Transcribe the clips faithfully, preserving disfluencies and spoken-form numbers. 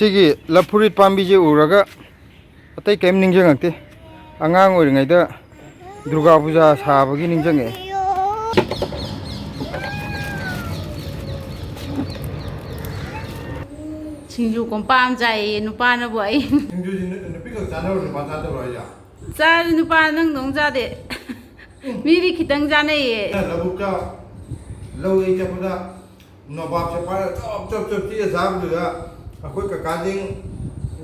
ꯁꯤꯒꯤ ꯂꯐꯨꯔꯤꯠ ꯄꯥꯝꯕꯤꯁꯦ ꯎꯔꯒ ꯑꯇꯩ ꯀꯔꯤꯝ ꯅꯤꯡꯁꯤꯡꯉꯛꯇꯦ꯫ ꯑꯉꯥꯡ ꯑꯣꯏꯔꯤꯉꯩꯗ ꯗꯨꯔꯒꯥ ꯄꯨꯖꯥ ꯁꯥꯕꯒꯤ ꯅꯤꯡꯁꯤꯡꯉꯛꯑꯦ꯫ ꯁꯤꯡꯖꯨ ꯀꯣꯝꯄꯥꯛ ꯑꯃ ꯆꯥꯏꯌꯦ ꯅꯨꯄꯥꯅꯕꯨ ꯑꯩ꯫ ꯁꯤꯡꯖꯨꯁꯤ ꯅꯨ-, ꯅꯨꯄꯤꯈꯛ ꯆꯥꯅꯕ꯭ꯔꯣ, ꯅꯨꯄꯥ ꯆꯥꯗꯕ꯭ꯔꯣ ꯍꯥꯏꯁꯦ? ꯆꯥꯔꯤ ꯅꯨꯄꯥ, ꯅꯪꯗꯧ ꯆꯥꯗꯦ꯫ ꯃꯤꯗꯤ ꯈꯤꯇꯪ ꯆꯥꯅꯩꯌꯦ꯫ ꯂꯧꯕꯨꯛꯇ ꯂꯧ ꯌꯩ ꯆꯠꯄꯗ ꯅꯣꯕꯥꯞꯁꯦ ꯐꯥꯔꯒ ꯆꯞ ꯆꯞ ꯆꯞ ꯆꯤꯛꯑ ꯆꯥꯕꯗꯨꯗ ꯑꯩꯈꯣꯏ ꯀꯀꯥꯁꯤꯡ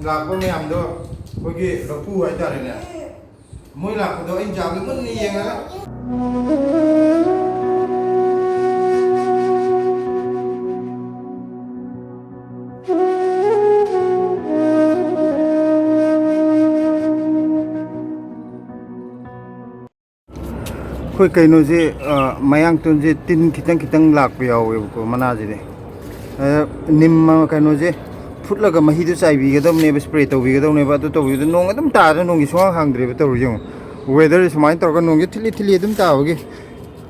ꯂꯥꯛꯄ ꯃꯌꯥꯝꯗꯣ ꯑꯩꯈꯣꯏꯒꯤ ꯂꯐꯨ ꯍꯥꯏꯇꯥꯔꯦꯅꯦ, ꯃꯣꯏ ꯂꯥꯛꯄꯗꯣ ꯑꯩꯅ ꯆꯥꯕꯗꯣ ꯃꯨꯟꯅ ꯌꯦꯡꯉꯒ꯫ ꯑꯩꯈꯣꯏ ꯀꯩꯅꯣꯁꯦ, ꯑ, ꯃꯌꯥꯡꯇꯣꯟꯁꯦ ꯇꯤꯟ ꯈꯤꯇꯪ ꯈꯤꯇꯪ ꯂꯥꯛꯄ ꯌꯥꯎꯋꯦꯕꯀꯣ ꯃꯅꯥꯁꯤꯗꯤ꯫ ꯑ, ꯅꯤꯝ, ꯑ, ꯀꯩꯅꯣꯁꯦ ꯐꯨꯠꯂꯒ ꯃꯍꯤꯗꯣ ꯆꯥꯏꯕꯤꯒꯗꯕꯅꯦꯕ, ꯁ꯭ꯄ꯭ꯔꯦ ꯇꯧꯕꯤꯒꯗꯕꯅꯦꯕ꯫ ꯑꯗꯨ ꯇꯧꯕꯤꯕꯗ ꯅꯣꯡ ꯑꯗꯨꯝ ꯇꯥꯗꯅ ꯅꯣꯡꯒꯤ ꯁꯨꯡꯍꯥꯡ ꯍꯥꯡꯗ꯭ꯔꯦꯕ ꯇꯧꯔꯤꯁꯦ ꯌꯦꯡꯉꯣ꯫ ꯋꯦꯗꯔꯁꯦ ꯁꯨꯃꯥꯏꯅ ꯇꯧꯔꯒ ꯅꯣꯡꯁꯦ ꯊꯤꯠꯂꯤ ꯊꯤꯠꯂꯤ ꯑꯗꯨꯝ ꯇꯥꯕꯒꯤ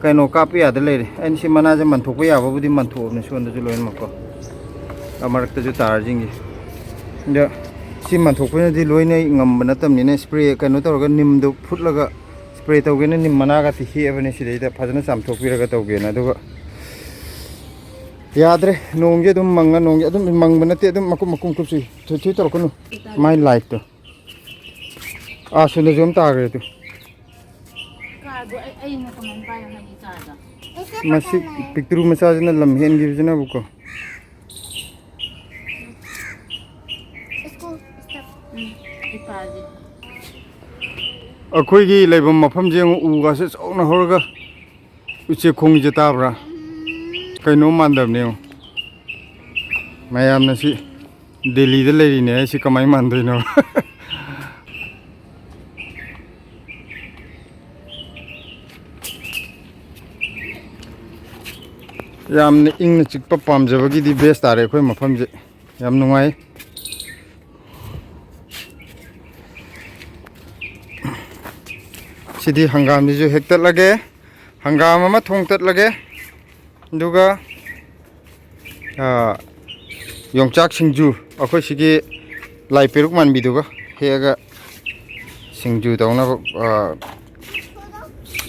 ꯀꯩꯅꯣ ꯀꯥꯞꯄ ꯌꯥꯗ ꯂꯩꯔꯦ꯫ ꯑꯩꯅ ꯁꯤ ꯃꯅꯥꯁꯦ ꯃꯟꯊꯣꯛꯄ ꯌꯥꯕꯕꯨꯗꯤ ꯃꯟꯊꯣꯛꯑꯕꯅꯦ ꯁꯣꯝꯗꯁꯨ ꯂꯣꯏꯅꯃꯛꯀꯣ, ꯑ, ꯃꯔꯛꯇꯁꯨ ꯇꯥꯔꯁꯤꯡꯒꯤ꯫ ꯑꯗ ꯁꯤ ꯃꯟꯊꯣꯛꯄꯅꯗꯤ ꯂꯣꯏꯅ ꯉꯝꯕ ꯅꯠꯇꯕꯅꯤꯅ ꯁ꯭ꯄ꯭ꯔꯦ ꯀꯩꯅꯣ ꯇꯧꯔꯒ ꯅꯤꯝꯗꯣ ꯐꯨꯠꯂꯒ ꯁ꯭ꯄ꯭ꯔꯦ ꯇꯧꯒꯦꯅ ꯅꯤꯝ ꯃꯅꯥꯒꯇꯤ ꯍꯦꯛꯑꯕꯅꯦ ꯁꯤꯗꯩꯗ ꯐꯖꯅ ꯆꯥꯝꯊꯣꯛꯄꯤꯔꯒ ꯇꯧꯒꯦꯅ꯫ ꯑꯗꯨꯒ ꯌꯥꯗ꯭ꯔꯦ, ꯅꯣꯡꯁꯦ ꯑꯗꯨꯝ ꯃꯪꯉ, ꯅꯣꯡꯁꯦ ꯑꯗꯨꯝ ꯃꯪꯕ ꯅꯠꯇꯦ, ꯑꯗꯨꯝ ꯃꯀꯨꯝ ꯃꯀꯨꯝ ꯀꯨꯞꯁꯤ꯫ ꯊꯨꯏ ꯊꯨꯏ ꯇꯧꯔꯛꯀꯅꯨ, ꯃꯥꯏ ꯂꯥꯏꯠꯇꯣ꯫ ꯑꯥ, ꯁꯣꯝꯗꯁꯨ ꯑꯃ ꯇꯥꯈ꯭ꯔꯦ ꯑꯗꯨ꯫ ꯀꯥꯗꯣ ꯑꯩ, ꯑꯩꯅ ꯀꯃꯥꯏꯅ ꯄꯥꯏꯔꯛꯀꯅꯤ ꯀꯥꯗꯣ? ꯃꯁꯤ ꯄꯤꯛꯇ꯭ꯔꯨ ꯃꯆꯥꯁꯤꯅ ꯂꯝ ꯍꯦꯟꯈꯤꯕꯁꯤꯅꯕꯨꯀꯣ꯫ ꯎꯝ, ꯑꯩ ꯄꯥꯒꯦ꯫ ꯑꯩꯈꯣꯏꯒꯤ ꯂꯩꯐꯝ ꯃꯐꯝꯁꯦ ꯌꯦꯡꯉꯨ, ꯎꯒꯁꯦ ꯆꯥꯎꯅ ꯍꯧꯔꯒ ꯎꯆꯦꯛ ꯈꯣꯡꯉꯤꯁꯦ ꯇꯥꯕ꯭ꯔꯥ? ꯀꯩꯅꯣ ꯃꯥꯟꯗꯕꯅꯦ ꯌꯦꯡꯉꯨ꯫ ꯃꯌꯥꯝꯅ ꯁꯤ ꯗꯦꯜꯂꯤꯗ ꯂꯩꯔꯤꯅꯦ ꯍꯥꯏꯁꯤ ꯀꯃꯥꯏꯅ ꯃꯥꯟꯗꯣꯏꯅꯣ? ꯌꯥꯝꯅ ꯏꯪꯅ ꯆꯤꯛꯄ ꯄꯥꯝꯖꯕꯒꯤꯗꯤ ꯕꯦꯁ ꯇꯥꯔꯦ ꯑꯩꯈꯣꯏ ꯃꯐꯝꯁꯦ꯫ ꯌꯥꯝ ꯅꯨꯡꯉꯥꯏ꯫ ꯁꯤꯗꯤ ꯍꯪꯒꯥꯝꯁꯤꯁꯨ ꯍꯦꯛꯇꯠꯂꯒꯦ꯫ ꯍꯪꯒꯥꯝ ꯑꯃ ꯊꯣꯡ ꯇꯠꯂꯒꯦ꯫ ꯑꯗꯨꯒ, ꯑ, ꯌꯣꯡꯆꯥꯛ ꯁꯤꯡꯖꯨ, ꯑꯩꯈꯣꯏ ꯁꯤꯒꯤ ꯂꯥꯏ ꯄꯦꯔꯨꯛ ꯃꯥꯟꯕꯤꯗꯨꯒ ꯍꯦꯛꯑꯒ ꯁꯤꯡꯖꯨ ꯇꯧꯅꯕ, ꯑ,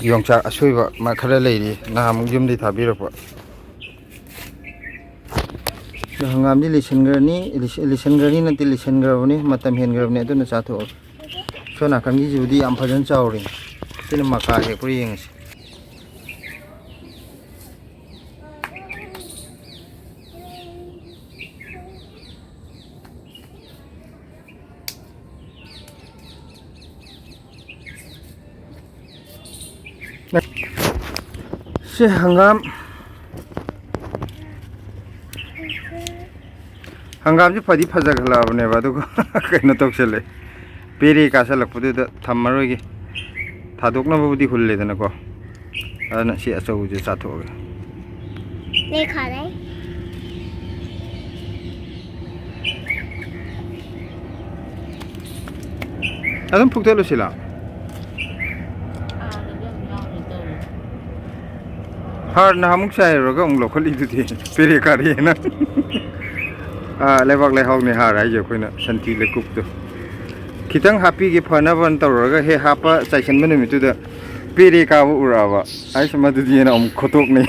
ꯌꯣꯡꯆꯥꯛ ꯑꯁꯣꯏꯕ ꯃ-, ꯈꯔ ꯂꯩꯔꯤ, ꯅꯍꯥꯟꯃꯨꯛ ꯌꯨꯝꯗꯒꯤ ꯊꯥꯕꯤꯔꯛꯄ꯫ ꯍꯪꯒꯥꯝꯗꯤ ꯂꯤꯁꯤꯟꯈ꯭ꯔꯅꯤ, ꯂꯤꯁ-, ꯂꯤꯁꯤꯟꯈ꯭ꯔꯅꯤ ꯅꯠꯇꯦ, ꯂꯤꯁꯤꯟꯈ꯭ꯔꯕꯅꯤ, ꯃꯇꯝ ꯍꯦꯟꯈ꯭ꯔꯕꯅꯤ, ꯑꯗꯨꯅ ꯆꯥꯊꯣꯛꯑꯒꯦ꯫ ꯁꯣꯝ ꯅꯥꯀꯟꯒꯤꯁꯤꯕꯨꯗꯤ ꯌꯥꯝ ꯐꯖꯅ ꯆꯥꯎꯔꯤ꯫ ꯁꯤꯅ ꯃꯀꯥ ꯍꯦꯛꯄ꯭ꯔꯥ ꯌꯦꯡꯉꯁꯤ꯫ ꯁꯤ ꯍꯪꯒꯥꯝ, ꯍꯪꯒꯥꯝꯁꯦ ꯐꯗꯤ ꯐꯖꯈꯠꯂꯛꯑꯕꯅꯦꯕ, ꯑꯗꯨꯒ ꯀꯩꯅꯣ ꯇꯧꯁꯜꯂꯦ, ꯄꯦꯔꯦ ꯀꯥꯁꯜꯂꯛꯄꯗꯨꯗ ꯊꯝꯃꯔꯣꯏꯒꯦ꯫ ꯊꯥꯗꯣꯛꯅꯕꯕꯨꯗꯤ ꯍꯨꯜꯂꯦꯗꯅꯀꯣ, ꯑꯗꯨꯅ ꯁꯤ ꯑꯆꯧꯕꯁꯦ ꯆꯥꯊꯣꯛꯑꯒꯦ꯫ ꯂꯩꯈꯥꯗꯩ꯫ ꯑꯗꯨꯝ ꯐꯨꯛꯊꯠꯂꯨꯁꯤꯂꯥ꯫ ꯍꯥꯔ ꯅꯍꯥꯟꯃꯨꯛ ꯆꯥꯏꯔꯨꯔꯒ ꯑꯃꯨꯛ ꯂꯧꯈꯠꯂꯤꯗꯨꯗꯤ, ꯄꯦꯔꯦ ꯀꯥꯔꯦꯅ꯫ ꯑꯥ, ꯂꯩꯕꯥꯛ ꯂꯩꯍꯥꯎꯅꯦ ꯍꯥꯔ ꯍꯥꯏꯁꯦ, ꯑꯩꯈꯣꯏꯅ ꯁꯟꯊꯤ ꯂꯩꯀꯨꯞꯇꯣ ꯈꯤꯇꯪ ꯍꯥꯞꯄꯤꯒꯦ ꯐꯅꯕꯅ ꯇꯧꯔꯒ ꯍꯦꯛ ꯍꯥꯞꯄ ꯆꯥꯏꯁꯟꯕ ꯅꯨꯃꯤꯠꯇꯨꯗ ꯄꯦꯔꯦ ꯀꯥꯕ ꯎꯔꯛꯑꯕ꯫ ꯑꯩꯁ, ꯃꯗꯨꯗꯤ ꯍꯦꯟꯅ ꯑꯃꯨꯛ ꯈꯣꯠꯇꯣꯛꯅꯩ꯫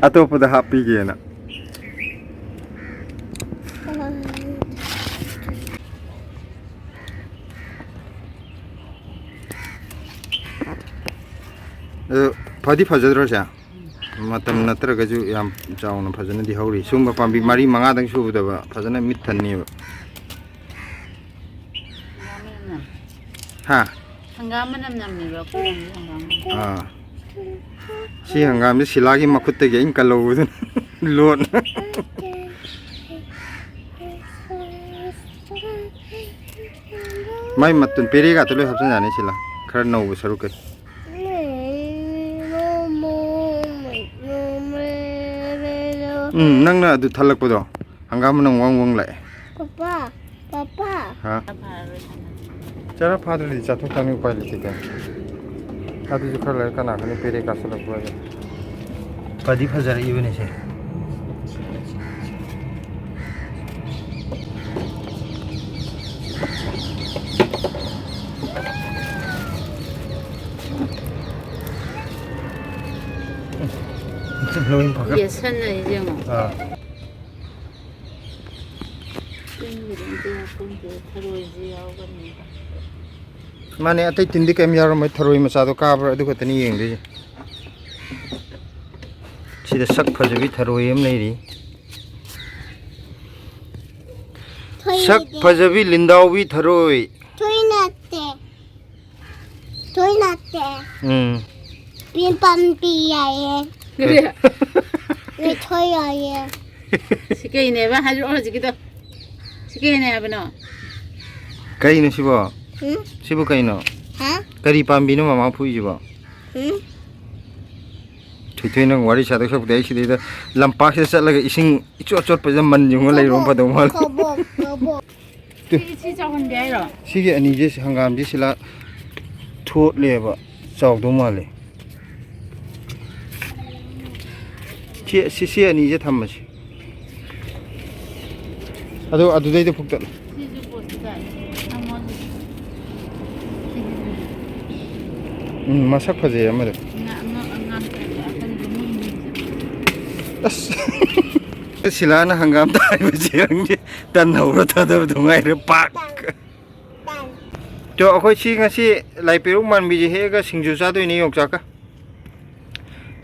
ꯑꯇꯣꯞꯄꯗ ꯍꯥꯞꯄꯤꯒꯦꯅ꯫ ꯑꯗꯨ ꯐꯗꯤ ꯐꯖꯗ꯭ꯔꯣ ꯁꯦ? ꯃꯇꯝ ꯅꯠꯇ꯭ꯔꯒꯁꯨ ꯌꯥꯝ ꯆꯥꯎꯅ ꯐꯖꯅꯗꯤ ꯍꯧꯔꯤ꯫ ꯁꯨꯝꯕ ꯄꯥꯝꯕꯤ ꯃꯔꯤ ꯃꯉꯥꯗꯪ ꯁꯨꯕꯗꯕ ꯐꯖꯅ ꯃꯤꯠ ꯊꯟꯅꯤꯕ꯫ ꯍꯥ? ꯍꯪꯒꯥꯝ ꯃꯅꯝ ꯅꯝꯃꯦꯕ ꯑꯩꯈꯣꯏꯔꯣꯝꯒꯤ ꯍꯪꯒꯥꯝ ꯃꯅꯝ꯫ ꯑꯥ꯫ ꯁꯤ ꯍꯪꯒꯥꯝꯁꯦ ꯁꯤꯂꯥꯒꯤ ꯃꯈꯨꯠꯇꯒꯤ ꯑꯩꯅ ꯀꯜꯍꯧꯕꯗꯨꯅ ꯂꯣꯠꯅ꯫ ꯃꯥꯏ ꯃꯇꯨꯟ ꯄꯦꯔꯦꯒꯥꯗꯣ ꯂꯣꯏ ꯍꯥꯞꯆꯤꯟ ꯌꯥꯅꯤ ꯁꯤꯂꯥ꯫ ꯈꯔ ꯅꯧꯕ ꯁꯔꯨꯛꯀꯩ꯫ ꯎꯝ, ꯅꯪꯅ ꯑꯗꯨ ꯊꯜꯂꯛꯄꯗꯣ ꯍꯪꯒꯥꯝ ꯃꯅꯝ ꯋꯪ ꯋꯪ ꯂꯥꯛꯑꯦ꯫ Papa, papa. ꯍꯥ? ꯆꯔꯥ ꯐꯥꯗ꯭ꯔꯗꯤ ꯆꯥꯊꯣꯛ ꯇꯥꯅꯤ, ꯎꯄꯥꯏ ꯂꯩꯇꯦ ꯀꯩꯅꯣ꯫ ꯑꯗꯨꯁꯨ ꯈꯔ ꯂꯩꯔ ꯀꯅꯥ ꯈꯪꯅꯤ ꯄꯦꯔꯦ ꯀꯥꯁꯜꯂꯛꯄ ꯍꯥꯏꯗꯣ꯫ ꯐꯗꯤ ꯐꯖꯔꯛꯏꯕꯅꯤꯁꯦ꯫ ꯌꯦꯁꯟꯅꯔꯤꯁꯦ ꯌꯦꯡꯉꯣ꯫ ꯑꯥ꯫ ꯇꯤꯟꯒꯤꯗꯤ ꯑꯝꯇ ꯌꯥꯎꯄꯣꯟꯇꯦ, ꯊꯔꯣꯏꯁꯦ ꯌꯥꯎꯒꯅꯦꯕ꯫ ꯃꯥꯅꯦ, ꯑꯇꯩ ꯇꯤꯟꯗꯤ ꯀꯔꯤꯝ ꯌꯥꯎꯔꯝꯃꯣꯏ, ꯊꯔꯣꯏ ꯃꯆꯥꯗꯣ ꯀꯥꯕ꯭ꯔꯥ ꯑꯗꯨ ꯈꯛꯇꯅꯤ ꯌꯦꯡꯗꯣꯏꯁꯦ꯫ ꯁꯤꯗ ꯁꯛ ꯐꯖꯕꯤ ꯊꯔꯣꯏ ꯑꯃ ꯂꯩꯔꯤ꯫ ꯊꯣꯏ ꯁꯛ ꯅꯠꯇꯦ꯫ ꯐꯖꯕꯤ ꯂꯤꯟꯗꯥꯎꯕꯤ ꯊꯔꯣꯏ꯫ ꯊꯣꯏ ꯅꯠꯇꯦ꯫ ꯊꯣꯏ ꯅꯠꯇꯦ꯫ ꯎꯝ꯫ ꯄꯤꯝ ꯄꯥꯝꯕꯤ ꯌꯥꯏꯌꯦ꯫ ꯀꯔꯤ? ꯂꯩꯊꯣꯏ ꯌꯥꯏꯌꯦ꯫ ꯁꯤ ꯀꯩꯅꯦꯕ? ꯍꯥꯏꯔꯛꯑꯣ ꯍꯧꯖꯤꯛꯀꯤꯗꯣ꯫ ꯁꯤ ꯀꯩꯅꯦ ꯍꯥꯏꯕꯅꯣ? ꯀꯩꯅꯣ ꯁꯤꯕꯣ? ꯎꯝ? ꯁꯤꯕꯨ ꯀꯩꯅꯣ? ꯍꯥ? ꯀꯔꯤ ꯄꯥꯝꯕꯤꯅꯣ ꯃꯃꯥ ꯐꯨꯏꯁꯤꯕꯣ? ꯎꯝ? ꯊꯣꯏꯊꯣꯏ, ꯅꯪ ꯋꯥꯔꯤ ꯁꯥꯗꯣꯏ ꯁꯔꯨꯛꯄꯨꯗꯤ ꯑꯩ ꯁꯤꯗꯩꯗ ꯂꯝꯄꯥꯛꯁꯤꯗ ꯆꯠꯂꯒ ꯏꯁꯤꯡ ꯏꯆꯣꯠ ꯑꯆꯣꯠꯄꯁꯤꯗ ꯃꯟ ꯌꯨꯡꯉ ꯂꯩꯔꯨꯕꯅ ꯐꯗꯧ ꯃꯥꯜꯂꯦ꯫ ꯀꯕꯣꯛ, ꯀꯕꯣꯛ꯫ ꯇꯨ꯫ ꯁꯤ, ꯁꯤ ꯆꯥꯎꯍꯟꯒꯦ ꯍꯥꯏꯔꯣ? ꯁꯤꯒꯤ ꯑꯅꯤꯁꯦ, ꯍꯪꯒꯥꯝꯁꯦ ꯁꯤꯂꯥ ꯊꯣꯠꯂꯦꯕ, ꯆꯥꯎꯗꯧ ꯃꯥꯜꯂꯦ꯫ ꯁꯤ, ꯁꯤ, ꯁꯤ ꯑꯅꯤꯁꯦ ꯊꯝꯃꯁꯤ꯫ ꯑꯗꯣ ꯑꯗꯨꯗꯩꯗ ꯐꯨꯛꯇꯠꯂꯣ꯫ ꯁꯤꯁꯨ ꯄꯣꯠꯁꯤ ꯇꯥꯏ꯫ ꯊꯝꯃꯣ ꯑꯗꯨꯗꯤ꯫ ꯎꯝ, ꯃꯁꯛ ꯐꯖꯩ ꯑꯃꯗꯣ꯫ ꯉꯥ-, ꯉꯥ-, ꯉꯥ-, ꯑꯀꯟꯕ ꯃꯣꯏ ꯃꯤꯡꯁꯦ꯫ ꯑꯁ꯫ ꯁꯤꯂꯥꯅ ꯍꯪꯒꯥꯝ ꯇꯥꯔꯤꯕꯁꯦ ꯈꯪꯗꯦ꯫ ꯇꯟ ꯍꯧꯔ ꯊꯥꯗꯕꯗꯣ ꯉꯥꯏꯔꯦ꯫ ꯄꯥꯛ꯫ ꯇꯣ, ꯑꯩꯈꯣꯏ ꯁꯤ ꯉꯁꯤ ꯂꯥꯏ ꯄꯦꯔꯨꯛ ꯃꯥꯟꯕꯤꯁꯦ ꯍꯦꯛꯑꯒ ꯁꯤꯡꯖꯨ ꯆꯥꯗꯣꯏꯅꯦ ꯌꯣꯡꯆꯥꯛꯀ꯫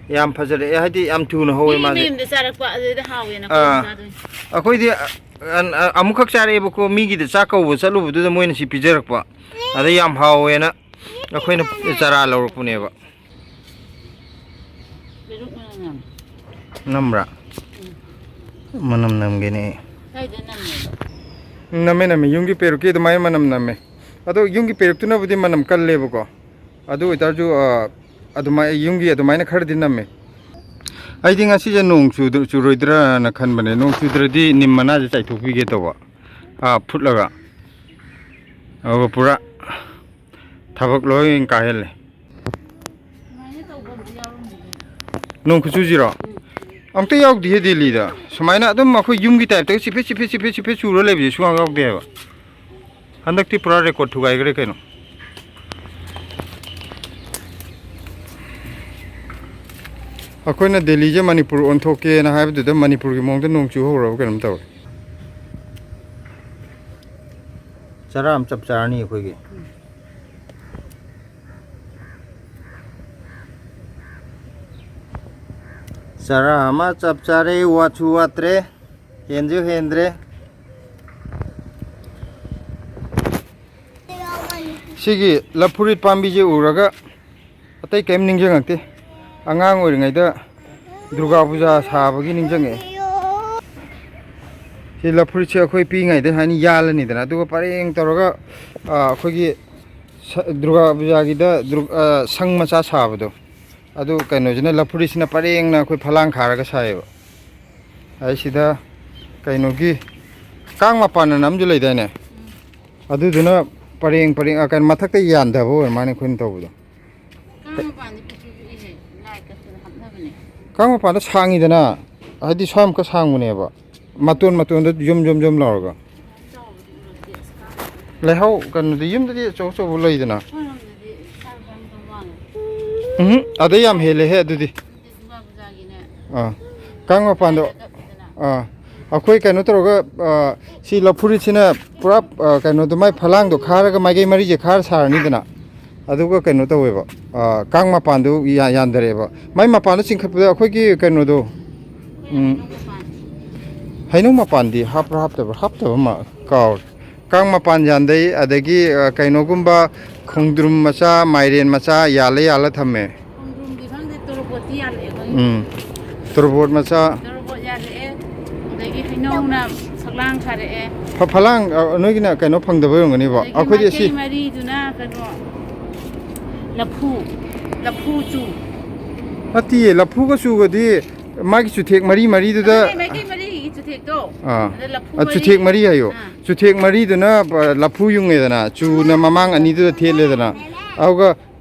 ꯌꯥꯝ ꯐꯖꯔꯛꯑꯦ, ꯍꯥꯏꯗꯤ ꯌꯥꯝ ꯊꯨꯅ ꯍꯧꯋꯦ ꯃꯤ ꯃꯥꯁꯦ꯫ ꯃꯌꯨꯝꯗ ꯆꯥꯔꯛꯄ ꯑꯗꯨꯗ ꯍꯥꯎꯋꯦꯅ ꯑꯩꯈꯣꯏ ꯑꯥ꯫ ꯆꯥꯗꯣꯏꯅꯦ꯫ ꯑꯩꯈꯣꯏꯗꯤ ꯑ-, ꯑ-, ꯑꯃꯨꯛꯈꯛ ꯆꯥꯔꯛꯑꯦꯕꯀꯣ, ꯃꯤꯒꯤꯗ ꯆꯥꯛ ꯀꯧꯕ ꯆꯠꯂꯨꯕꯗꯨꯗ ꯃꯣꯏꯅ ꯁꯤ ꯄꯤꯖꯔꯛꯄ꯫ ꯑꯗ ꯌꯥꯝ ꯍꯥꯎꯋꯦꯅ ꯑꯩꯈꯣꯏꯅ ꯆꯥꯔꯥ ꯂꯧꯔꯛꯄꯅꯦꯕ꯫ ꯄꯦꯔꯨꯛ ꯃꯅꯝ ꯅꯝꯃꯦ꯫ ꯅꯝꯕ꯭ꯔꯥ? ꯎꯝ꯫ ꯃꯅꯝ ꯅꯝꯒꯦꯅꯦ꯫ ꯀꯥꯏꯗ ꯅꯝꯃꯦꯕ? ꯅꯝꯃꯦ, ꯅꯝꯃꯦ꯫ ꯌꯨꯝꯒꯤ ꯄꯦꯔꯨꯛꯀꯤ ꯑꯗꯨꯃꯥꯏꯅ ꯃꯅꯝ ꯅꯝꯃꯦ꯫ ꯑꯗꯣ ꯌꯨꯝꯒꯤ ꯄꯦꯔꯨꯛꯇꯨꯅꯕꯨꯗꯤ ꯃꯅꯝ ꯀꯜꯂꯦꯕꯀꯣ꯫ ꯑꯗꯨ ꯑꯣꯏꯇꯥꯔꯁꯨ, ꯑ, ꯑꯗꯨꯃꯥꯏ-, ꯌꯨꯝꯒꯤ ꯑꯗꯨꯃꯥꯏꯅ ꯈꯔꯗꯤ ꯅꯝꯃꯦ꯫ ꯑꯩꯗꯤ ꯉꯁꯤꯁꯦ ꯅꯣꯡ ꯆꯨꯗ-, ꯆꯨꯔꯣꯏꯗ꯭ꯔꯥꯅ ꯈꯟꯕꯅꯦ꯫ ꯅꯣꯡ ꯆꯨꯗ꯭ꯔꯗꯤ ꯅꯤꯝ ꯃꯅꯥꯁꯦ ꯆꯥꯏꯊꯣꯛꯄꯤꯒꯦ ꯇꯧꯕ꯫ ꯑꯥ, ꯐꯨꯠꯂꯒ꯫ ꯑꯗꯨꯒ ꯄꯨꯔꯥ ꯊꯕꯛ ꯂꯣꯏ ꯀꯥꯏꯍꯜꯂꯦ꯫ ꯁꯨꯃꯥꯏꯅ ꯇꯧꯕ ꯑꯝꯇ ꯌꯥꯎꯔꯝꯗꯦ꯫ ꯅꯣꯡ ꯈꯨꯆꯨꯁꯤꯔꯣ? ꯎꯝ꯫ ꯑꯝꯇ ꯌꯥꯎꯗꯤꯌꯦ ꯗꯦꯜꯂꯤꯗ꯫ ꯁꯨꯃꯥꯏꯅ ꯑꯗꯨꯝ ꯑꯩꯈꯣꯏ ꯌꯨꯝꯒꯤ ꯇꯥꯏꯞꯇꯒ ꯆꯤꯐꯦꯠ ꯆꯤꯐꯦꯠ ꯆꯤꯐꯦꯠ ꯆꯤꯐꯦꯠ ꯆꯨꯔ ꯂꯩꯕꯁꯦ ꯁꯨꯡꯌꯥꯎ ꯌꯥꯎꯗꯦ ꯍꯥꯏꯕ꯫ ꯍꯟꯗꯛꯇꯤ ꯄꯨꯔꯥ ꯔꯦꯀꯣꯔꯠ ꯊꯨꯒꯥꯏꯈ꯭ꯔꯦ ꯀꯩꯅꯣ꯫ ꯑꯩꯈꯣꯏꯅ ꯗꯦꯜꯂꯤꯁꯦ ꯃꯅꯤꯄꯨꯔ ꯑꯣꯟꯊꯣꯛꯀꯦꯅ ꯍꯥꯏꯕꯗꯨꯗ ꯃꯅꯤꯄꯨꯔꯒꯤ ꯃꯑꯣꯡꯗ ꯅꯣꯡ ꯆꯨ ꯍꯧꯔꯕ ꯀꯩꯅꯣꯝ ꯇꯧꯔꯦ꯫ ꯆꯔꯥ ꯑꯃ ꯆꯞ ꯆꯥꯔꯅꯤ ꯑꯩꯈꯣꯏꯒꯤ꯫ ꯆꯔꯥ ꯑꯃ ꯆꯞ ꯆꯥꯔꯦ, ꯋꯥꯠꯁꯨ ꯋꯥꯠꯇ꯭ꯔꯦ, ꯍꯦꯟꯁꯨ ꯍꯦꯟꯗ꯭ꯔꯦ꯫ ꯁꯤꯒꯤ ꯂꯐꯨꯔꯤꯠ ꯄꯥꯝꯕꯤꯁꯦ ꯎꯔꯒ ꯑꯇꯩ ꯀꯔꯤꯝ ꯅꯤꯡꯁꯤꯡꯉꯛꯇꯦ꯫ ꯑꯉꯥꯡ ꯑꯣꯏꯔꯤꯉꯩꯗ ꯗꯨꯔꯒꯥ ꯄꯨꯖꯥ ꯁꯥꯕꯒꯤ ꯅꯤꯡꯁꯤꯡꯉꯛꯑꯦ꯫ ꯁꯤ ꯂꯐꯨꯔꯤꯠꯁꯦ ꯑꯩꯈꯣꯏ ꯄꯤꯛꯏꯉꯩꯗ ꯍꯥꯏꯅ ꯌꯥꯜꯂꯅꯤꯗꯅ, ꯑꯗꯨꯒ ꯄꯔꯦꯡ ꯇꯧꯔꯒ, ꯑ, ꯑꯩꯈꯣꯏꯒꯤ ꯁ-, ꯗꯨꯔꯒꯥ ꯄꯨꯖꯥꯒꯤꯗ ꯗꯨꯔ-, ꯑ, ꯁꯪ ꯃꯆꯥ ꯁꯥꯕꯗꯣ, ꯑꯗꯨ ꯀꯩꯅꯣꯁꯤꯅ, ꯂꯐꯨꯔꯤꯠꯁꯤꯅ ꯄꯔꯦꯡꯅ ꯑꯩꯈꯣꯏ ꯐꯂꯥꯡ ꯈꯥꯔꯒ ꯁꯥꯏꯌꯦꯕ꯫ ꯑꯩ ꯁꯤꯗ ꯀꯩꯅꯣꯒꯤ ꯀꯥꯡ ꯃꯄꯥꯟ ꯑꯅ ꯑꯃꯁꯨ ꯂꯩꯗꯥꯏꯅꯦ? ꯑꯗꯨꯗꯨꯅ ꯄꯔꯦꯡ ꯄꯔꯦꯡ, ꯑ, ꯀꯩꯅꯣ, ꯃꯊꯛꯇ ꯌꯥꯟꯊꯕ ꯑꯣꯏꯔ ꯃꯥꯜꯂꯦ ꯑꯩꯈꯣꯏꯅ ꯇꯧꯕꯗꯣ꯫ ꯀꯥꯡ ꯃꯄꯥꯟꯗꯤ ꯄꯤꯛꯇ꯭ꯔꯨ ꯄꯤꯛꯏꯍꯦ, ꯂꯥꯏ ꯀꯠꯄꯗ ꯍꯥꯞꯅꯕꯅꯦ꯫ ꯀꯥꯡ ꯃꯄꯥꯟꯗ ꯁꯥꯡꯉꯤꯗꯅ, ꯍꯥꯏꯗꯤ ꯁ꯭ꯋꯥꯏꯃꯨꯛꯀ ꯁꯥꯡꯕꯅꯦꯕ, ꯃꯇꯣꯟ ꯃꯇꯣꯟꯗ ꯌꯨꯝ ꯌꯨꯝ ꯌꯨꯝ ꯂꯥꯎꯔꯒ꯫ ꯆꯥꯎꯕꯗꯤ ꯎꯔꯛꯇꯦ ꯑꯁ, ꯀꯥꯡ ꯂꯩꯍꯥꯎ ꯀꯩꯅꯣꯗꯤ ꯌꯨꯝꯗꯗꯤ ꯑꯆꯧ ꯑꯆꯧꯕ ꯂꯩꯗꯅ꯫ ꯑꯩꯈꯣꯏꯔꯣꯝꯗꯗꯤ ꯁꯥꯡ ꯁꯥꯡ ꯁꯥꯡ ꯋꯥꯡꯉꯦ꯫ ꯎꯝ, ꯑꯗꯩ ꯌꯥꯝ ꯍꯦꯜꯂꯦꯍꯦ ꯑꯗꯨꯗꯤ꯫ ꯑꯗꯨꯗꯤ ꯗꯨꯔꯒꯥ ꯄꯨꯖꯥꯒꯤꯅꯦ꯫ ꯑꯥ, ꯀꯥꯡ ꯃꯄꯥꯟꯗꯣ꯫ ꯂꯥꯏꯗ ꯀꯠꯂꯤꯗꯅ꯫ ꯑꯥ, ꯑꯩꯈꯣꯏ ꯀꯩꯅꯣ ꯇꯧꯔꯒ, ꯑꯥ, ꯁꯤ ꯂꯐꯨꯔꯤꯠꯁꯤꯅ ꯄꯨꯔꯥ, ꯑꯥ, ꯀꯩꯅꯣꯗꯣ, ꯃꯥꯏ ꯐꯂꯥꯡꯗꯣ ꯈꯥꯔꯒ ꯃꯥꯏꯀꯩ ꯃꯔꯤꯁꯦ ꯈꯥꯔ ꯁꯥꯔꯅꯤꯗꯅ, ꯑꯗꯨꯒ ꯀꯩꯅꯣ ꯇꯧꯋꯦꯕ, ꯑꯥ, ꯀꯥꯡ ꯃꯄꯥꯟꯗꯨ ꯌꯥ-, ꯌꯥꯟꯊꯔꯛꯑꯦꯕ꯫ ꯃꯥꯏ ꯃꯄꯥꯟꯗ ꯆꯤꯡꯈꯠꯄꯗ ꯑꯩꯈꯣꯏꯒꯤ ꯀꯩꯅꯣꯗꯣ, ꯎꯝ, ꯍꯩꯅꯧ ꯃꯄꯥꯟꯗꯤ ꯍꯥꯞꯄ꯭ꯔꯥ ꯍꯥꯞꯇꯕ꯭ꯔꯥ? ꯍꯥꯞꯇꯕ ꯃꯥ ꯀꯥꯎꯔꯦ꯫ ꯀꯥꯡ ꯃꯄꯥꯟ ꯌꯥꯟꯊꯩ, ꯑꯗꯒꯤ, ꯑ, ꯀꯩꯅꯣꯒꯨꯝꯕ ꯈꯣꯡꯗ꯭ꯔꯨꯝ ꯃꯆꯥ, ꯃꯥꯏꯔꯦꯟ ꯃꯆꯥ ꯌꯥꯜꯂ ꯌꯥꯜꯂ ꯊꯝꯃꯦ꯫ ꯈꯣꯡꯗ꯭ꯔꯨꯝꯗꯤ ꯈꯪꯗꯦ, ꯇꯣꯔꯣꯕꯣꯠꯇꯤ ꯌꯥꯜꯂꯛꯑꯦ ꯑꯩꯈꯣꯏꯒꯤ꯫ ꯎꯝ꯫ ꯇꯣꯔꯣꯕꯣꯠ ꯃꯆꯥ꯫ ꯇꯣꯔꯣꯕꯣꯠ ꯌꯥꯜꯂꯛꯑꯦ, ꯑꯗꯒꯤ ꯍꯩꯅꯧꯅ ꯁꯛꯂꯥꯡ ꯈꯥꯔꯛꯑꯦ꯫ ꯐ-, ꯐꯂꯥꯡ, ꯑ, ꯅꯣꯏꯒꯤꯅ ꯀꯩꯅꯣ ꯐꯪꯗꯕ ꯑꯣꯏꯔꯝꯒꯅꯤꯕꯣ꯫ ꯑꯗꯒꯤ ꯑꯩꯈꯣꯏꯗꯤ ꯃꯥꯏꯀꯩ ꯑꯁꯤ ꯃꯔꯤꯗꯨꯅ ꯀꯩꯅꯣ, ꯂꯐꯨ, ꯂꯐꯨ ꯆꯨ꯫ ꯅꯠꯇꯤꯌꯦ, ꯂꯐꯨꯒ ꯆꯨꯒꯗꯤ ꯃꯥꯒꯤ ꯆꯨꯊꯦꯛ ꯃꯔꯤ ꯃꯔꯤꯗꯨꯗ꯫ ꯑꯗꯨꯅꯦ, ꯃꯥꯏꯀꯩ ꯃꯔꯤꯒꯤ ꯆꯨꯊꯦꯛꯇꯣ꯫ ꯑꯥ꯫ ꯑꯗ ꯂꯐꯨ ꯑ, ꯃꯔꯤ꯫ ꯆꯨꯊꯦꯛ ꯃꯔꯤ ꯍꯥꯏꯌꯣ꯫ ꯑꯥ꯫ ꯆꯨꯊꯦꯛ ꯃꯔꯤꯗꯨꯅ, ꯑ, ꯂꯐꯨ ꯌꯨꯡꯉꯦꯗꯅ, ꯆꯨꯅ ꯃꯃꯥꯡ ꯑꯅꯤꯗꯨꯗ ꯊꯦꯠꯂꯦꯗꯅ꯫ ꯑꯗꯨꯒ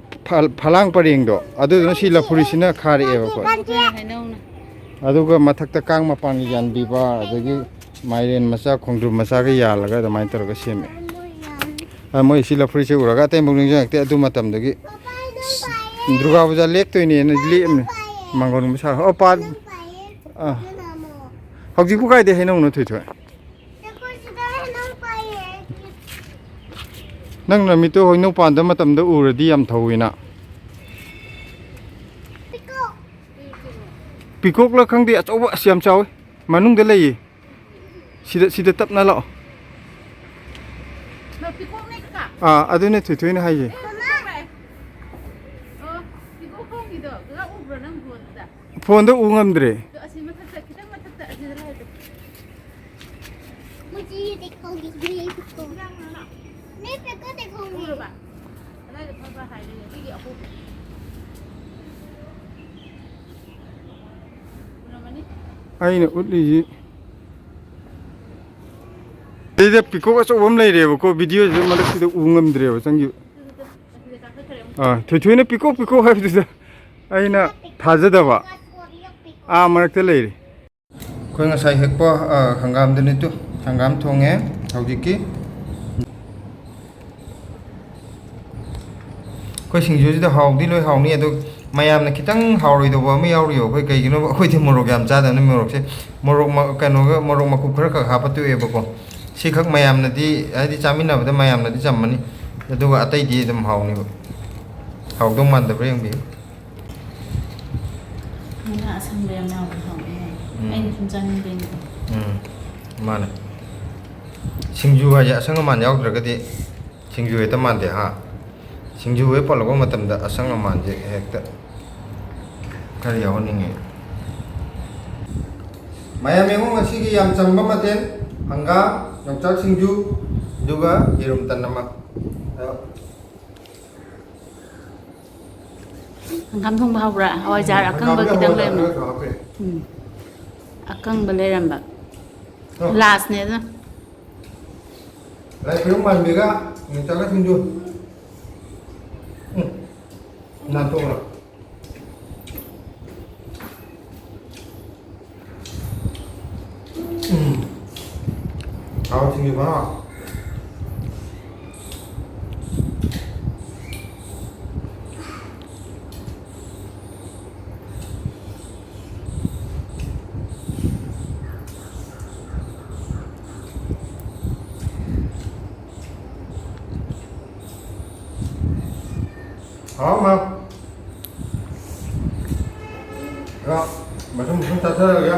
ꯐ-, ꯐꯂꯥꯡ ꯄꯔꯦꯡꯗꯣ, ꯑꯗꯨꯗꯨꯅ ꯁꯤ ꯂꯐꯨꯔꯤꯠꯁꯤꯅ ꯈꯥꯔꯛꯑꯦꯕꯀꯣ꯫ ꯑꯗꯨꯒ ꯍꯩꯅꯧꯅ꯫ ꯑꯗꯨꯒ ꯃꯊꯛꯇ ꯀꯥꯡ ꯃꯄꯥꯟꯒꯤ ꯌꯥꯟꯕꯤꯕ, ꯑꯗꯒꯤ ꯃꯥꯏꯔꯦꯟ ꯃꯆꯥ, ꯈꯣꯡꯗ꯭ꯔꯨꯝ ꯃꯆꯥꯒ ꯌꯥꯜꯂꯒ ꯑꯗꯨꯃꯥꯏꯅ ꯇꯧꯔꯒ ꯁꯦꯝꯃꯦ꯫ ꯑ, ꯃꯣꯏ ꯁꯤ ꯂꯐꯨꯔꯤꯠꯁꯦ ꯎꯔꯒ ꯑꯇꯩ ꯑꯃꯨꯛ ꯅꯤꯡꯁꯤꯡꯉꯛꯇꯦ꯫ ꯑꯗꯨ ꯃꯇꯝꯗꯒꯤ ꯗꯨꯔꯒꯥ ꯄꯨꯖꯥ ꯂꯦꯛꯇꯣꯏꯅꯦꯅ ꯂꯦꯛꯑꯝꯃꯦ꯫ ꯃꯥꯡꯒꯣꯟꯒꯨꯝꯕ ꯁꯥꯔ-, ꯑꯣ, ꯄꯥꯟ-, ꯅꯪ ꯄꯥꯏꯌꯦ꯫ ꯑꯥ꯫ ꯑꯗꯨꯅ ꯑꯃꯨꯛ꯫ ꯍꯧꯖꯤꯛꯄꯨ ꯀꯥꯏꯗꯩ ꯍꯩꯅꯧꯅꯣ, ꯊꯣꯏꯊꯣꯏ? ꯑꯩꯈꯣꯏ ꯁꯤꯗ ꯍꯩꯅꯧ ꯄꯥꯏꯌꯦ꯫ ꯅꯪ ꯅꯃꯤꯠꯇꯣ ꯍꯩꯅꯧ ꯄꯥꯟꯗ ꯃꯇꯝꯗ ꯎꯔꯗꯤ ꯌꯥꯝ ꯊꯧꯋꯤꯅ꯫ ꯄꯤꯀꯣꯛ꯫ ꯄꯤꯀꯣꯛꯂ ꯈꯪꯗꯦ, ꯑꯆꯧꯕ ꯑꯁ ꯌꯥꯝ ꯆꯥꯎꯋꯤ꯫ ꯃꯅꯨꯡꯗ ꯂꯩꯌꯦ꯫ ꯁꯤꯗ, ꯁꯤꯗ ꯇꯞꯅ ꯂꯥꯛꯑꯣ꯫ ꯃꯥ ꯄꯤꯀꯣꯛꯅꯦ ꯀꯀꯥ꯫ ꯑꯥ, ꯑꯗꯨꯅꯦ ꯊꯣꯏꯊꯣꯏꯅ ꯍꯥꯏꯁꯦ꯫ ꯑꯦ, ꯄꯤꯀꯣꯛ ꯂꯥꯛꯑꯦ꯫ ꯑꯣ, ꯄꯤꯀꯣꯛ ꯈꯣꯡꯉꯤꯗꯣ ꯀꯀꯥ ꯎꯕ꯭ꯔꯣ ꯅꯪ ꯐꯣꯟꯗꯨꯗ? ꯐꯣꯟꯗ ꯎ ꯉꯝꯗ꯭ꯔꯦ꯫ ꯑꯗꯣ ꯑꯁꯤ ꯃꯊꯛꯇ, ꯈꯤꯇꯪ ꯃꯊꯛꯇ ꯑꯁꯤꯗ ꯂꯩ ꯍꯥꯏꯗꯣ꯫ ꯃꯣꯏ ꯆꯦ ꯇꯦꯛꯍꯧꯒꯦ, ꯒ꯭ꯔꯦ ꯄꯤꯀꯣꯛ꯫ ꯅꯦ ꯄꯤꯀꯣꯛ ꯇꯦꯛꯍꯧꯒꯦ꯫ ꯎꯔꯕ? ꯑꯗꯥꯏꯗ ꯐꯠ ꯐꯠ ꯍꯥꯏꯗꯣꯏꯅꯦ, ꯑꯗꯨꯒꯤ ꯑꯍꯨꯝ꯫ ꯎꯔꯝꯃꯅꯤ꯫ ꯑꯩꯅ ꯎꯠꯂꯤꯁꯤ ꯁꯤꯗ ꯄꯤꯀꯣꯛ ꯑꯆꯧꯕ ꯑꯃ ꯂꯩꯔꯦꯕꯀꯣ, ꯚꯤꯗꯤꯑꯣꯁꯤꯗ ꯃꯔꯛꯁꯤꯗ ꯎ ꯉꯝꯗ꯭ꯔꯦꯕ ꯆꯪꯈꯤꯕ꯫ ꯑꯥ, ꯊꯣꯏꯊꯣꯏꯅ ꯄꯤꯀꯣꯛ ꯄꯤꯀꯣꯛ ꯍꯥꯏꯕꯗꯨꯗ ꯑꯩꯅ ꯊꯥꯖꯗꯕ꯫ ꯑꯥ, ꯃꯔꯛꯇ ꯂꯩꯔꯦ꯫ ꯑꯩꯈꯣꯏ ꯉꯁꯥꯏ ꯍꯦꯛꯄ, ꯑ, ꯍꯪꯒꯥꯝꯗꯨꯅꯤ ꯇꯨ꯫ ꯍꯪꯒꯥꯝ ꯊꯣꯡꯉꯦ ꯍꯧꯖꯤꯛꯀꯤ꯫ ꯑꯩꯈꯣꯏ ꯁꯤꯡꯖꯨꯁꯤꯗ ꯍꯥꯎꯗꯤ ꯂꯣꯏ ꯍꯥꯎꯅꯤ, ꯑꯗꯣ ꯃꯌꯥꯝꯅ ꯈꯤꯇꯪ ꯍꯥꯎꯔꯣꯏꯗꯧꯕ ꯑꯃ ꯌꯥꯎꯔꯤꯌꯣ꯫ ꯑꯩꯈꯣꯏ ꯀꯩꯒꯤꯅꯣ, ꯑꯩꯈꯣꯏꯗꯤ ꯃꯣꯔꯣꯛ ꯌꯥꯝ ꯆꯥꯗꯕꯅꯤ꯫ ꯃꯣꯔꯣꯛꯁꯦ, ꯃꯣꯔꯣꯛ ꯃ-, ꯀꯩꯅꯣꯒ, ꯃꯣꯔꯣꯛ ꯃꯀꯨꯞ ꯈꯔ ꯈꯛ ꯍꯥꯞꯄ ꯇꯣꯛꯑꯦꯕꯀꯣ꯫ ꯁꯤꯈꯛ ꯃꯌꯥꯝꯅꯗꯤ, ꯍꯥꯏꯗꯤ ꯆꯥꯃꯤꯟꯅꯕꯗ ꯃꯌꯥꯝꯅꯗꯤ ꯆꯝꯃꯅꯤ, ꯑꯗꯨꯒ ꯑꯇꯩꯗꯤ ꯑꯗꯨꯝ ꯍꯥꯎꯅꯤꯕ꯫ ꯍꯥꯎꯗꯧ ꯃꯥꯟꯗꯕ꯭ꯔꯥ ꯌꯦꯡꯕꯤꯌꯨ꯫ ꯃꯅꯥ ꯑꯁꯪꯕ ꯌꯥꯝ ꯌꯥꯎꯕ ꯍꯥꯎꯋꯦ ꯍꯥꯏ꯫ ꯎꯝ꯫ ꯑꯩꯅ ꯁꯨꯝ ꯆꯥꯅꯤꯡꯕꯩꯅꯦ꯫ ꯎꯝ, ꯃꯥꯅꯦ꯫ ꯁꯤꯡꯖꯨ ꯍꯥꯏꯁꯦ ꯑꯁꯪ ꯑꯃꯥꯟ ꯌꯥꯎꯗ꯭ꯔꯒꯗꯤ ꯁꯤꯡꯖꯨ ꯍꯦꯛꯇ ꯃꯥꯟꯗꯦ, ꯍꯥ? ꯁꯤꯡꯖꯨ ꯍꯦꯛ ꯄꯜꯂꯛꯄ ꯃꯇꯝꯗ ꯑꯁꯪ ꯑꯃꯥꯟꯁꯦ ꯍꯦꯛꯇ ꯈꯔ ꯌꯥꯎꯍꯟꯅꯤꯡꯉꯦ꯫ ꯃꯌꯥꯝ ꯌꯦꯡꯉꯨ, ꯉꯁꯤꯒꯤ ꯌꯥꯝ ꯆꯝꯕ ꯃꯊꯦꯜ, ꯍꯪꯒꯥꯝ, ꯌꯣꯡꯆꯥꯛ ꯁꯤꯡꯖꯨ, ꯑꯗꯨꯒ ꯌꯦꯔꯨꯝ ꯇꯟ ꯑꯃ꯫ ꯑꯗꯣ ꯍꯪꯒꯥꯝ ꯊꯣꯡꯕ ꯍꯥꯎꯕ꯭ꯔꯥ? ꯍꯋꯥꯏꯖꯥꯔ ꯎꯝ, ꯑꯀꯪꯕ ꯍꯪꯒꯥꯝꯗ ꯈꯤꯇꯪ ꯍꯋꯥꯏꯖꯥꯔ ꯂꯩꯔꯝꯃꯦ꯫ ꯈꯔꯁꯨ ꯍꯥꯞꯄꯦ꯫ ꯎꯝ꯫ ꯑꯀꯪꯕ ꯂꯩꯔꯝꯕ꯫ ꯑꯣ꯫ ꯂꯥꯁꯅꯦ ꯑꯗꯨꯅ꯫ ꯂꯥꯏ ꯈꯨꯔꯨꯝ ꯃꯥꯟꯕꯤꯒ ꯌꯣꯡꯆꯥꯛꯀ ꯁꯤꯡꯖꯨ꯫ ꯎꯝ꯫ ꯅꯥꯟꯊꯣꯛꯈ꯭ꯔꯣ꯫ ꯎꯝ꯫ ꯍꯥꯎ, ꯁꯤꯡꯖꯨ ꯃꯍꯥꯎ꯫ ꯍꯥꯎ ꯃꯌꯥꯝ꯫ ꯃꯊꯪ ꯃꯊꯪ ꯆꯥꯊꯔꯒꯦ꯫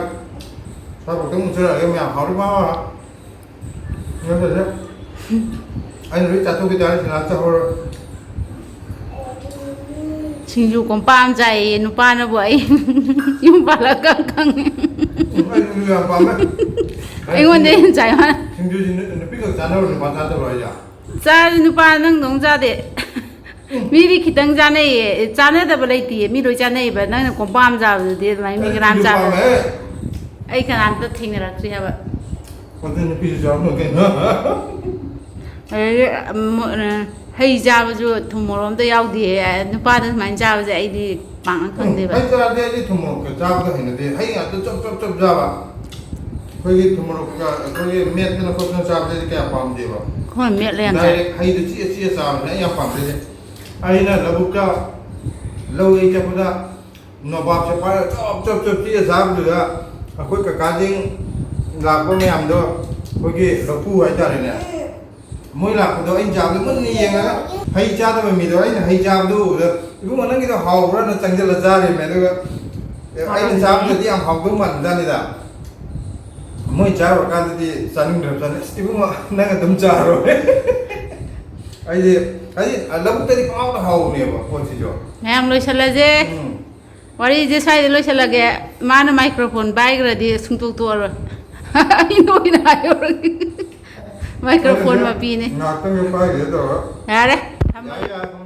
ꯆꯥꯛ ꯈꯛꯇꯪ ꯃꯨꯟꯊꯔꯛꯑꯒꯦ ꯃꯌꯥꯝ꯫ ꯍꯥꯎꯔꯤ ꯃꯥ꯫ ꯅꯠꯇ꯭ꯔꯗꯤ ꯑꯩꯅ ꯂꯣꯏ ꯆꯥꯊꯣꯛꯈꯤ ꯇꯥꯔꯦ, ꯁꯤꯅꯥ ꯆꯥꯍꯧꯔꯣꯏ꯫ ꯁꯤꯡꯖꯨ ꯀꯣꯝꯄꯥꯛ ꯑꯃ ꯆꯥꯏꯌꯦ ꯅꯨꯄꯥꯅꯕꯨ꯫ ꯑꯩ ꯌꯨꯝ ꯄꯥꯜꯂꯛꯑꯀꯥꯟ ꯈꯪꯉꯦ꯫ ꯎꯝ, ꯑꯩ ꯁꯤꯡꯖꯨ ꯌꯥꯝ ꯄꯥꯝꯃꯦ꯫ ꯑꯩꯉꯣꯟꯗ ꯍꯦꯟꯅ ꯆꯥꯏ ꯃꯥꯅ꯫ ꯁꯤꯡꯖꯨꯁꯤ ꯅꯨ-, ꯅꯨꯄꯤ ꯈꯛ ꯆꯥꯅꯕ꯭ꯔꯣ, ꯅꯨꯄꯥ ꯆꯥꯗꯕ꯭ꯔꯣ ꯍꯥꯏꯁꯦ? ꯆꯥꯔꯁꯨ ꯅꯨꯄꯥ ꯅꯪꯗꯧ ꯆꯥꯗꯦ꯫ ꯃꯤꯗꯤ ꯈꯤꯇꯪ ꯆꯥꯅꯩꯌꯦ꯫ ꯆꯥꯅꯗꯕ ꯂꯩꯇꯤꯌꯦ꯫ ꯃꯤ ꯂꯣꯏ ꯆꯥꯅꯩꯌꯦꯕ꯫ ꯅꯪꯅ ꯀꯣꯝꯄꯥꯛ ꯑꯃ ꯆꯥꯕꯗꯨꯗꯤ ꯑꯗꯨꯃꯥꯏꯅ ꯃꯤ ꯑꯩ ꯀꯅꯥꯝ ꯁꯤꯡꯖꯨ ꯆꯥꯕ꯫ ꯄꯥꯝꯃꯦ꯫ ꯑꯩ ꯀꯅꯥꯝꯇ ꯊꯦꯡꯅꯔꯛꯇ꯭ꯔꯤ ꯍꯥꯏꯕ꯫ ꯑꯗꯨ ꯅꯨꯄꯤꯁꯨ ꯆꯥꯕ ꯀꯩꯅꯣ꯫ ꯑꯗꯒꯤ, ꯎꯝ, ꯍꯩ ꯆꯥꯕꯁꯨ ꯊꯨꯝ ꯃꯣꯔꯣꯛ ꯑꯝꯇ ꯌꯥꯎꯗꯦ꯫ ꯅꯨꯄꯥꯗ ꯁꯨꯃꯥꯏꯅ ꯆꯥꯕꯁꯦ ꯑꯩꯗꯤ ꯄꯥꯛꯅ ꯈꯪꯗꯦꯕ꯫ ꯍꯩ ꯆꯥꯔꯗꯤ ꯑꯩꯗꯤ ꯊꯨꯝ ꯃꯣꯔꯣꯛꯀ ꯆꯥꯕꯗ ꯍꯩꯅꯗꯦ꯫ ꯍꯩ ꯉꯥꯛꯇ ꯆꯞ ꯆꯞ ꯆꯞ ꯆꯥꯕ꯫ ꯑꯩꯈꯣꯏꯒꯤ ꯊꯨꯝ ꯃꯣꯔꯣꯛꯀ ꯑꯩꯈꯣꯏꯒꯤ ꯃꯦꯠꯇꯅ ꯈꯣꯠꯇꯅ ꯆꯥꯕꯗꯗꯤ ꯀꯌꯥ ꯄꯥꯝꯗꯦꯕ꯫ ꯍꯣꯏ, ꯃꯦꯠꯂꯦ ꯌꯥꯝ ꯆꯥꯏ꯫ ꯗꯥꯏꯔꯦꯛ ꯍꯩꯗꯣ ꯆꯤꯛꯑ ꯆꯤꯛꯑ ꯆꯥꯕꯁꯤꯅ ꯑꯩ ꯌꯥꯝ ꯄꯥꯝꯖꯩꯁꯦ꯫ ꯑꯩꯅ ꯂꯧꯕꯨꯛꯇ ꯂꯧ ꯌꯩ ꯆꯠꯄꯗ ꯅꯣꯕꯥꯞꯁꯦ ꯄꯥꯏꯔꯒ ꯆꯞ ꯆꯞ ꯆꯞ ꯆꯤꯛꯑ ꯆꯥꯕꯗꯨꯗ ꯑꯩꯈꯣꯏ ꯀꯀꯥꯁꯤꯡ ꯂꯥꯛꯄ ꯃꯌꯥꯝꯗꯣ ꯑꯩꯈꯣꯏꯒꯤ ꯂꯐꯨ ꯍꯥꯏꯇꯥꯔꯦꯅꯦ꯫ ꯃꯣꯏ ꯂꯥꯛꯄꯗꯣ ꯑꯩꯅ ꯆꯥꯕꯗꯣ ꯃꯨꯟꯅ ꯌꯦꯡꯉꯒ ꯍꯩ ꯆꯥꯗꯕ ꯃꯤꯗꯣ ꯑꯩꯅ ꯍꯩ ꯆꯥꯕꯗꯣ ꯎꯕꯗ "ꯏꯕꯨꯡꯉꯣ, ꯅꯪꯒꯤꯗꯣ ꯍꯥꯎꯕ꯭ꯔꯥꯅ?" ꯆꯪꯁꯤꯜꯂ ꯆꯥꯔꯤꯕꯅꯦ꯫ ꯑꯗꯨꯒ "ꯑꯦ, ꯑꯩꯅ ꯆꯥꯕꯗꯗꯤ ꯌꯥꯝ ꯍꯥꯎꯗꯧ ꯃꯥꯟꯕꯖꯥꯠꯅꯤꯗ꯫ ꯃꯣꯏ ꯆꯥꯔꯨꯔꯀꯥꯟꯗꯗꯤ ꯆꯥꯅꯤꯡꯗ꯭ꯔꯕꯖꯥꯠꯅꯤ꯫ "ꯑꯁ, ꯏꯕꯨꯡꯉꯣ, ꯅꯪ ꯑꯗꯨꯝ ꯆꯥꯔꯣ꯫" ꯑꯩꯗꯤ, ꯍꯥꯏꯗꯤ, ꯂꯧꯕꯨꯛꯇꯗꯤ ꯄꯪꯍꯥꯎꯗ ꯍꯥꯎꯕꯅꯦꯕ ꯄꯣꯠꯁꯤꯁꯨ꯫ ꯃꯌꯥꯝ ꯂꯣꯏꯁꯤꯜꯂꯁꯦ꯫ ꯎꯝ꯫ ꯋꯥꯔꯤꯁꯦ ꯁ꯭ꯋꯥꯏꯗ ꯂꯣꯏꯁꯤꯜꯂꯒꯦ꯫ ꯃꯥꯅ microphone ꯄꯥꯏꯈ꯭ꯔꯗꯤ ꯁꯨꯡꯇꯣꯛ ꯇꯣꯛꯑꯔꯣꯏ꯫ ꯑꯩꯅ ꯑꯣꯏꯅ ꯍꯥꯏꯍꯧꯔꯒꯦ꯫ Microphone ꯃꯄꯤꯅꯦ꯫ ꯉꯥꯛꯇꯪ ꯄꯥꯏꯈꯤꯒꯦ ꯇꯧꯔ꯫ ꯌꯥꯔꯦ, ꯊꯝꯃꯣ꯫ ꯌꯥꯔꯦ, ꯌꯥꯔꯦ꯫